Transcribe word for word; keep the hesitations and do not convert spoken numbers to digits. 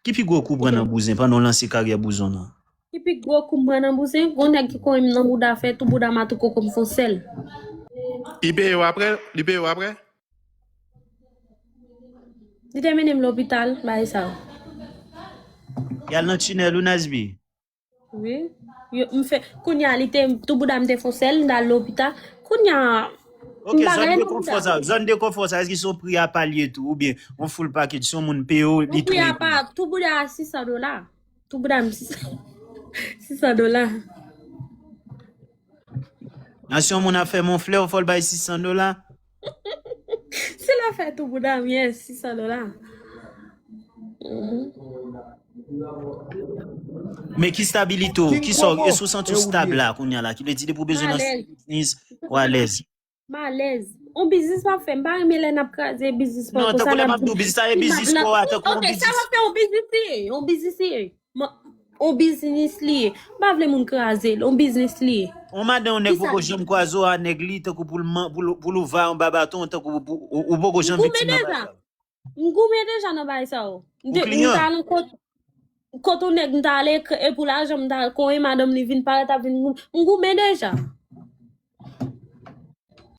Ki pi gwo kou pran nan bouzen pandan w lanse karyè bouzon nan? Ki pi gwo kou m pran nan bouzen, gon nèg ki konyen m nan bouda fè tou bouda m atouko kou m fon sèl. Li peye w apre? Li peye w apre? Li te mennen m lopital, bagay sa yo. Y al nan tinèl ou Nasby? Wi. Yo, m fè, kounye a, li te, tou bouda m te fon sèl, m t al lopital. Kounye a, Ok, zòn de konfò sa, zòn de konfò sa, èske se yon pri apa l ye tou, oubyen yon full package, se yon moun peye w, li tou enkli? Tou bouda a sis san dola. Tou bouda m sis san dola. Nan si yon moun ap fè m yon flè, fò l bay sis san dola? Si l ap fè tou bouda m, yes, sis san dola. Men ki stabilite w, ki sa w, èske w santi w stab la kounye a la, ki vle di depi w bezwen lanse biznis, w alèz? M alèz. On biznis m ap fè, m pa renmen lè n ap kraze biznis pa konsa. Non, tankou lè m ap di w, biznis sa e biznis pa w a, tankou on biznis. Ok, sa w ap fè, on biznis li ye, on biznis li ye. On biznis li ye. M pa vle moun kraze l, on biznis li ye. On madanm, on nèg poko janm kwaze w a nèg li, tankou pou l pou l ouvè yon ba baton, tankou ou poko janm viktim nan bagay sa. M goumen deja nan bagay sa yo. M te, m t al nan kot, kot yon nèg, m t ale e pou lajan, m t al konyen madanm li vin parèt ap vin, m goumen deja.